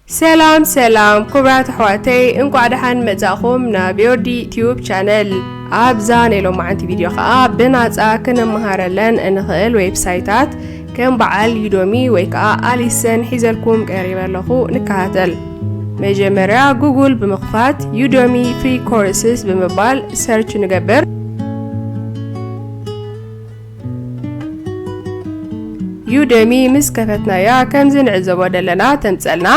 ሰላም ሰላም ክቡራት ኣሕዋተይ፣ እንቋዕ ደሓን መጻእኹም ናብ ዮርዲ ቲዩብ ቻነል። ኣብዛ ናይ ሎማዓንቲ ቪድዮ ኸኣ ብናጻ ክንመሃረለን እንኽእል ዌብሳይታት ከም በዓል ዩዶሚ ወይ ከኣ ኣሊሰን ሒዘልኩም ቀሪበ ኣለኹ። ንከታተል። መጀመርያ ጉጉል ብምኽፋት ዩዶሚ ፍሪ ኮርስስ ብምባል ሰርች ንገብር። ዩደሚ ምስ ከፈትናያ ከምዚ ንዕዘቦ ዘለና ተምጸልና።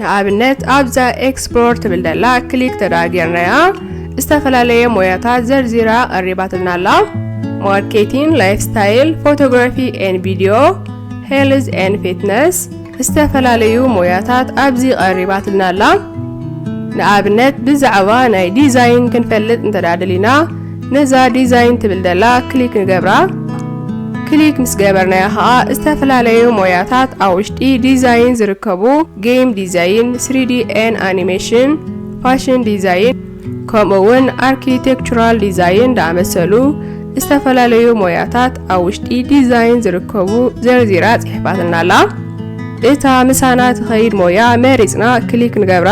ንኣብነት ኣብዛ ኤክስፕሎር ትብል ደላ ክሊክ ተዳጊርናያ ዝተፈላለየ ሞያታት ዘርዚራ ቀሪባትልና ኣላ። ማርኬቲንግ፣ ላይፍስታይል፣ ፎቶግራፊ ኤን ቪድዮ፣ ሄልዝ ኤን ፊትነስ፣ ዝተፈላለዩ ሞያታት ኣብዚ ቀሪባትልና ኣላ። ንኣብነት ብዛዕባ ናይ ዲዛይን ክንፈልጥ እንተዳደሊና ነዛ ዲዛይን ትብል ደላ ክሊክ ንገብራ። ክሊክ ምስ ገበርናያ ኸኣ ዝተፈላለዩ ሞያታት ኣብ ውሽጢ ዲዛይን ዝርከቡ ጌም ዲዛይን፣ ስሪዲ ኤን ኣኒሜሽን፣ ፋሽን ዲዛይን ከምኡ እውን ኣርኪቴክቹራል ዲዛይን ዝኣመሰሉ ዝተፈላለዩ ሞያታት ኣብ ውሽጢ ዲዛይን ዝርከቡ ዘርዚራ ጽሒፋትና ኣላ። እታ ምሳና ትኸይድ ሞያ መሪጽና ክሊክ ንገብራ።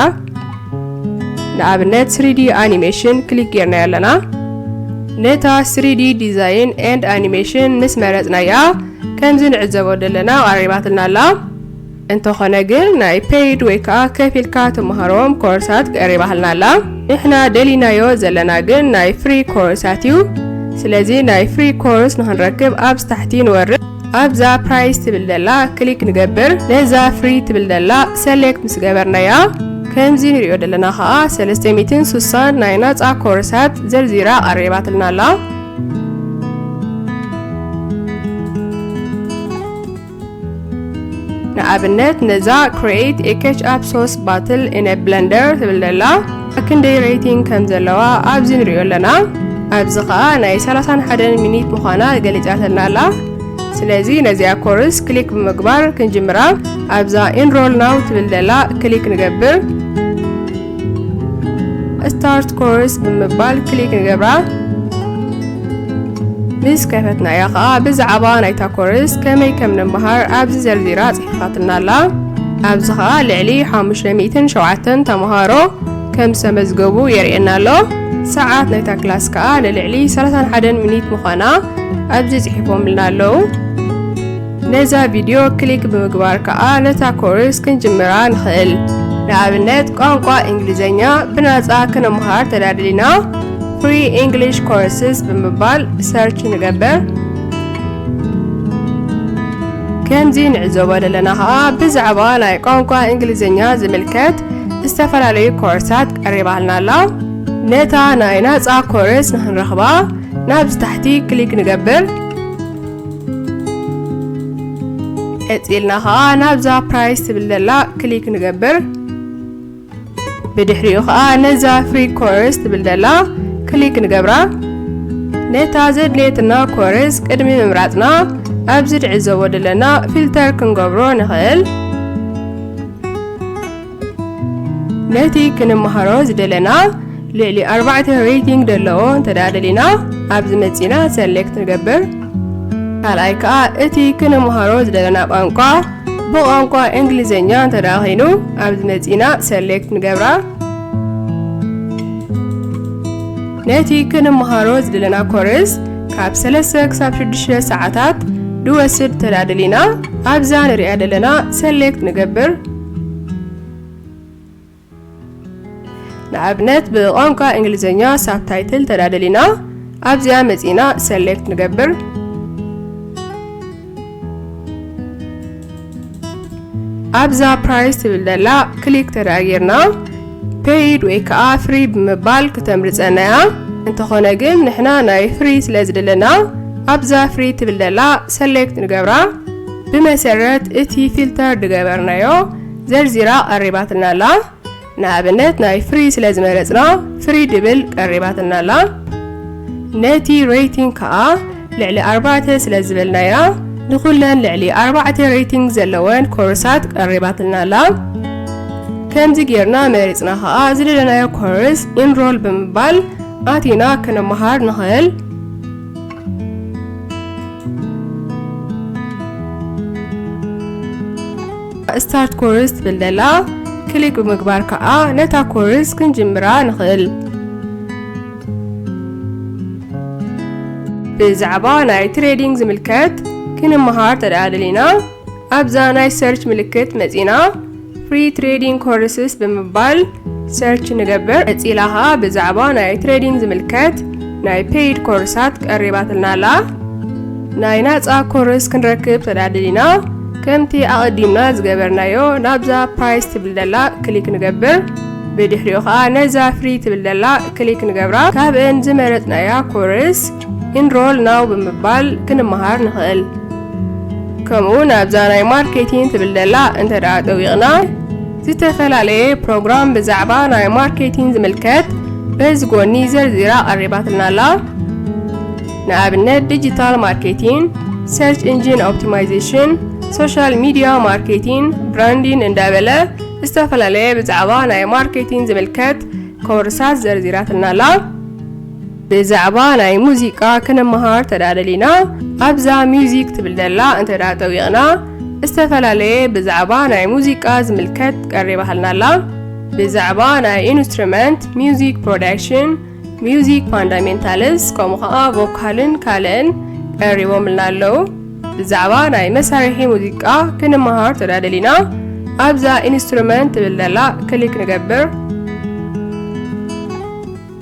ንኣብነት ስሪዲ ኣኒሜሽን ክሊክ ጌርናያ ኣለና። ነታ ስሪዲ ዲዛይን ኤንድ ኣኒሜሽን ምስ መረጽናያ ከምዚ ንዕዘቦ ዘለና ቀሪባትልና ኣላ። እንተኾነ ግን ናይ ፔይድ ወይ ከኣ ከፊልካ ትመሃሮም ኮርሳት ቀሪባህልና ኣላ። ንሕና ደሊናዮ ዘለና ግን ናይ ፍሪ ኮርሳት እዩ። ስለዚ ናይ ፍሪ ኮርስ ንኽንረክብ ኣብ ታሕቲ ንወርድ። ኣብዛ ፕራይስ ትብል ደላ ክሊክ ንገብር። ነዛ ፍሪ ትብል ደላ ሰሌክት ምስ ገበርናያ ከምዚ ንሪኦ ደለና ከኣ ሰለስተ ሚእትን ሱሳን ናይ ናጻ ኮርሳት ዘርዚራ ቀሪባትልና ኣላ። ንኣብነት ነዛ ክሬኤት ኤ ኬችኣፕ ሶስ ባትል ኢን ኤ ብለንደር ትብል ደላ ክንደይ ሬቲንግ ከም ዘለዋ ኣብዚ ንሪኦ ኣለና። ኣብዚ ኸኣ ናይ ሰላሳን ሓደን ሚኒት ምዃና ገሊጻትልና ኣላ። ስለዚ ነዚኣ ኮርስ ክሊክ ብምግባር ክንጅምራ ኣብዛ ኢንሮል ናው ትብል ደላ ክሊክ ንገብር። ስታርት ኮርስ ብምባል ክሊክ ንገብራ። ምስ ከፈትናያ ኸኣ ብዛዕባ ናይታ ኮርስ ከመይ ከም ንመሃር ኣብዚ ዘርዚራ ጽሒፋትና ኣላ። ኣብዚ ኸኣ ልዕሊ ሓሙሽተ ሚእትን ሸውዓተን ተመሃሮ ከም ዝተመዝገቡ የርእየና ኣሎ። ሰዓት ናይታ ክላስ ከኣ ንልዕሊ ሰላሳን ሓደን ሚኒት ምዃና ኣብዚ ጽሒፎምልና ኣለዉ። ነዛ ቪድዮ ክሊክ ብምግባር ከኣ ነታ ኮርስ ክንጅምራ ንኽእል። ንኣብነት ቋንቋ እንግሊዝኛ ብናጻ ክንመሃር ተዳደሊና ፍሪ ኢንግሊሽ ኮርስስ ብምባል ሰርች ንገብር። ከምዚ ንዕዘቦ ዘለና ከኣ ብዛዕባ ናይ ቋንቋ እንግሊዝኛ ዝምልከት ዝተፈላለዩ ኮርሳት ቀሪባልና ኣላ። ነታ ናይ ናጻ ኮርስ ንኽንረኽባ ናብዚ ታሕቲ ክሊክ ንገብር። ቀጺልና ኸኣ ናብዛ ፕራይስ ትብል ደላ ክሊክ ንገብር። ብድሕሪኡ ኸኣ ነዛ ፍሪ ኮርስ ትብል ደላ ክሊክ ንገብራ። ነታ ዘድልየትና ኮርስ ቅድሚ ምምራጽና ኣብዚ ንዕዘቦ ደለና ፊልተር ክንገብሮ ንኽእል። ነቲ ክንመሃሮ ዝደለና ልዕሊ ኣርባዕተ ሬቲንግ ደለዎ እንተ ደኣ ደሊና ኣብዚ መጺና ሰሌክት ንገብር። ካልኣይ ከኣ እቲ ክንመሃሮ ዝደለና ቋንቋ ብቋንቋ እንግሊዝኛ እንተ ደኣ ኾይኑ ኣብዚ መጺና ሰሌክት ንገብራ። ነቲ ክንመሃሮ ዝደለና ኮርስ ካብ ሰለስተ ክሳብ ሽዱሽተ ሰዓታት ድወስድ እንተ ደኣ ደሊና ኣብዛ ንሪኣ ደለና ሰሌክት ንገብር። ንኣብነት ብቋንቋ እንግሊዝኛ ሳብታይትል ተዳደሊና ኣብዚኣ መጺና ሰሌክት ንገብር። ኣብዛ ፕራይስ ትብል ደላ ክሊክ ተዳጊርና ፔይድ ወይ ከኣ ፍሪ ብምባል ክተምርጸናያ። እንተኾነ ግን ንሕና ናይ ፍሪ ስለ ዝደለና ኣብዛ ፍሪ ትብል ደላ ሰሌክት ንገብራ። ብመሰረት እቲ ፊልተር ድገበርናዮ ዘርዚራ ቀሪባትና ኣላ። ንኣብነት ናይ ፍሪ ስለ ዝመረጽና ፍሪ ድብል ቀሪባትና ኣላ። ነቲ ሬቲንግ ከኣ ልዕሊ ኣርባዕተ ስለ ዝበልናያ ንኹለን ልዕሊ ኣርባዕተ ሬቲንግ ዘለወን ኮርሳት ቀሪባትና ኣላ። ከምዚ ጌርና መሪጽና ከኣ ዝደለናዮ ኮርስ ኢንሮል ብምባል ኣቲና ክንመሃር ንኽእል። ስታርት ኮርስ ትብል ደላ ክሊክ ብምግባር ከኣ ነታ ኮርስ ክንጅምራ ንኽእል። ብዛዕባ ናይ ትሬዲንግ ዝምልከት ክንመሃር ተደኣ ደሊና፣ ኣብዛ ናይ ሰርች ምልክት መጺና፣ ፍሪ ትሬዲንግ ኮርስስ ብምባል ሰርች ንገብር። ቀጺላ ኸኣ ብዛዕባ ናይ ትሬዲንግ ዝምልከት ናይ ፔይድ ኮርሳት ቀሪባትልና ኣላ። ናይ ናጻ ኮርስ ክንረክብ ተደኣ ደሊና፣ ከምቲ ኣቐዲምና ዝገበርናዮ ናብዛ ፕራይስ ትብል ደላ ክሊክ ንገብር። ብድሕሪኡ ኸኣ ነዛ ፍሪ ትብል ደላ ክሊክ ንገብራ። ካብእን ዝመረጽናያ ኮርስ ኢንሮል ናው ብምባል ክንመሃር ንኽእል። ከምኡ ናብዛ ናይ ማርኬቲንግ ትብል ደላ እንተ ደኣ ጠዊቕና፣ ዝተፈላለየ ፕሮግራም ብዛዕባ ናይ ማርኬቲንግ ዝምልከት በዚ ጎኒ ዘርዚራ ቀሪባትልና ኣላ። ንኣብነት ዲጂታል ማርኬቲንግ፣ ሰርች ኢንጂን ኦፕቲማይዜሽን፣ ሶሻል ሚድያ ማርኬቲንግ፣ ብራንዲንግ እንዳበለ ዝተፈላለየ ብዛዕባ ናይ ማርኬቲንግ ዝምልከት ኮርሳት ዘርዚራትልና ኣላ። ብዛዕባ ናይ ሙዚቃ ክንመሃር ተደኣ ደሊና፣ ኣብዛ ሚውዚክ ትብል ደላ እንተ ደኣ ጠዊቕና፣ ዝተፈላለየ ብዛዕባ ናይ ሙዚቃ ዝምልከት ቀሪባትልና ኣላ። ብዛዕባ ናይ ኢንስትሩመንት፣ ሚውዚክ ፕሮዳክሽን፣ ሚውዚክ ፋንዳሜንታልስ፣ ከምኡ ኸኣ ቮካልን ካልእን ቀሪቦምልና ኣለዉ። ብዛዕባ ናይ መሳርሒ ሙዚቃ ክንመሃር ተደኣ ደሊና፣ ኣብዛ ኢንስትሩመንት ትብል ደላ ክሊክ ንገብር።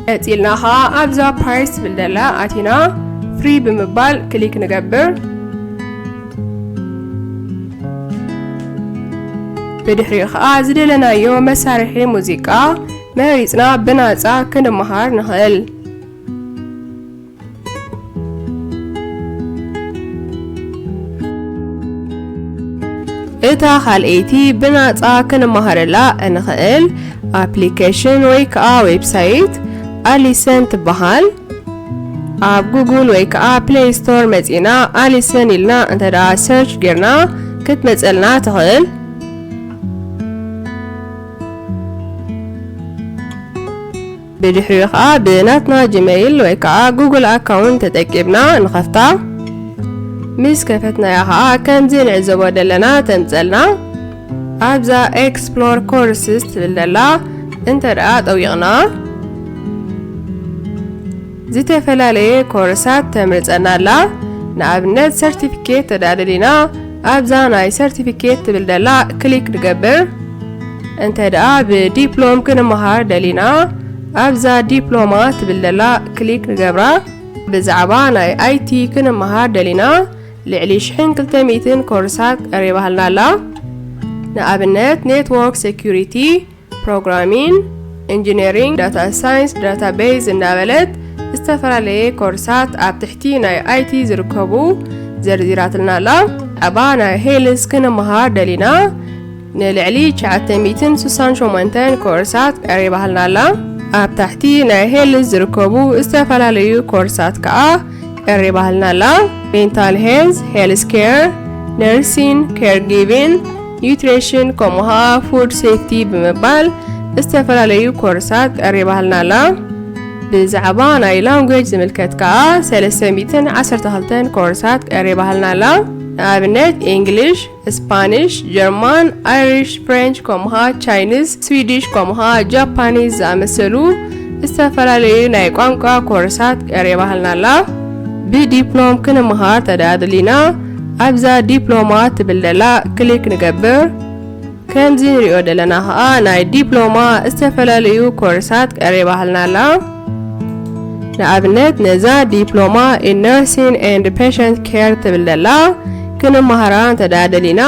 ቀጺልና ኸኣ ኣብዛ ፕራይስ ትብል ደላ ኣቲና ፍሪ ብምባል ክሊክ ንገብር። ብድሕሪኡ ኸኣ ዝደለናዮ መሳርሒ ሙዚቃ መሪጽና ብናጻ ክንመሃር ንኽእል። እታ ካልኣይቲ ብናጻ ክንመሃረላ እንኽእል ኣፕሊኬሽን ወይ ከኣ ዌብሳይት ኣሊሰን ትበሃል። ኣብ ጉግል ወይ ከኣ ፕሌይ ስቶር መጺና ኣሊሰን ኢልና እንተ ደኣ ሰርች ጌርና ክትመጸልና ትኽእል። ብድሕሪኡ ኸኣ ብናትና ጂሜይል ወይ ከኣ ጉግል ኣካውንት ተጠቂምና ንኸፍታ። ምስ ከፈትናያ ኸኣ ከምዚ ንዕዘቦ ደለና ተምጸልና። ኣብዛ ኤክስፕሎር ኮርስስ ትብል ደላ እንተ ደኣ ጠዊቕና፣ ዝተፈላለየ ኮርሳት ተምርጸና ኣላ። ንኣብነት ሰርቲፊኬት ተደኣ ደሊና ኣብዛ ናይ ሰርቲፊኬት ትብል ደላ ክሊክ ንገብር። እንተ ደኣ ብዲፕሎም ክንመሃር ደሊና ኣብዛ ዲፕሎማ ትብል ደላ ክሊክ ንገብራ። ብዛዕባ ናይ ኣይቲ ክንመሃር ደሊና ልዕሊ ሽሕን ክልተ ሚእትን ኮርሳት ቀሪባህልና ኣላ። ንኣብነት ኔትወርክ ሴኩሪቲ፣ ፕሮግራሚንግ፣ ኢንጂነሪንግ፣ ዳታ ሳይንስ፣ ዳታቤዝ እንዳበለት ዝተፈላለየ ኮርሳት ኣብ ትሕቲ ናይ ኣይቲ ዝርከቡ ዘርዚራትልና ኣላ። ብዛዕባ ናይ ሄልዝ ክንመሃር ደሊና ንልዕሊ ትሽዓተ ሚእትን ስሳን ሸሞንተን ኮርሳት ቀሪባህልና ኣላ። ኣብ ታሕቲ ናይ ሄልዝ ዝርከቡ ዝተፈላለዩ ኮርሳት ከኣ ቀሪባህልና ኣላ። ሜንታል ሄልዝ፣ ሄልዝ ኬር፣ ነርሲን፣ ኬር ጊቪን፣ ኒውትሪሽን፣ ከምኡ ኸኣ ፉድ ሴፍቲ ብምባል ዝተፈላለዩ ኮርሳት ቀሪባህልና ኣላ። ብዛዕባ ናይ ላንጉዌጅ ዝምልከት ከኣ ሰለስተ ሚእትን ዓሰርተ ክልተን ኮርሳት ቀሪባህልና ኣላ። ንኣብነት ኢንግሊሽ፣ ስፓኒሽ፣ ጀርማን፣ ኣይሪሽ፣ ፍሬንች፣ ከምኡ ኸኣ ቻይኒዝ፣ ስዊዲሽ፣ ከምኡ ኸኣ ጃፓኒዝ ዝኣመሰሉ ዝተፈላለዩ ናይ ቋንቋ ኮርሳት ቀሪባህልና ኣላ። ብዲፕሎም ክንመሃር ተደኣ ደሊና ኣብዛ ዲፕሎማ ትብል ደላ ክሊክ ንገብር። ከምዚ ንሪኦ ደለና ኸኣ ናይ ዲፕሎማ ዝተፈላለዩ ኮርሳት ቀሪባህልና ኣላ። ንኣብነት ነዛ ዲፕሎማ ኢን ነርሲን ኤንድ ፔሸንት ኬር ትብል ደላ ክንመሃራ እንተ ደኣ ደሊና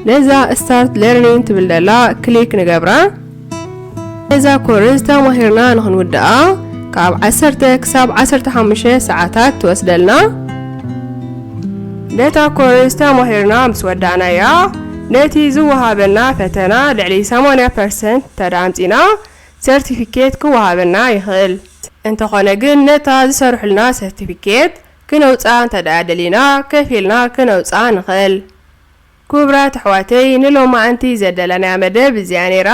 ነዛ ስታርት ለርኒንግ ትብል ደላ ክሊክ ንገብራ። ነዛ ኮርስ ተማሂርና ንኽንውድኣ ካብ ዓሰርተ ክሳብ ዓሰርተ ሓሙሽተ ሰዓታት ትወስደልና። ነታ ኮርስ ተማሂርና ምስ ወዳእናያ ነቲ ዝወሃበና ፈተና ልዕሊ ሰማንያ ፐርሰንት እንተ ደኣ ኣምጺና ሰርቲፊኬት ክወሃበና ይኽእል። እንተኾነ ግን ነታ ዝሰርሑልና ሰርቲፊኬት ክነውጽኣ እንተ ደኣ ደሊና ከፊልና ክነውጽኣ ንኽእል። ክቡራት ኣሕዋተይ ንሎማዓንቲ ዘደለናያ መደብ እዚኣ ነይራ።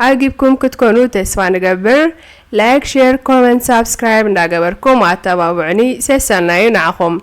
ዓጊብኩም ክትኮኑ ተስፋ ንገብር። ላይክ፣ ሼር፣ ኮመንት፣ ሳብስክራይብ እንዳገበርኩም ኣተባብዑኒ። ሰሰናዩ ንዓኹም።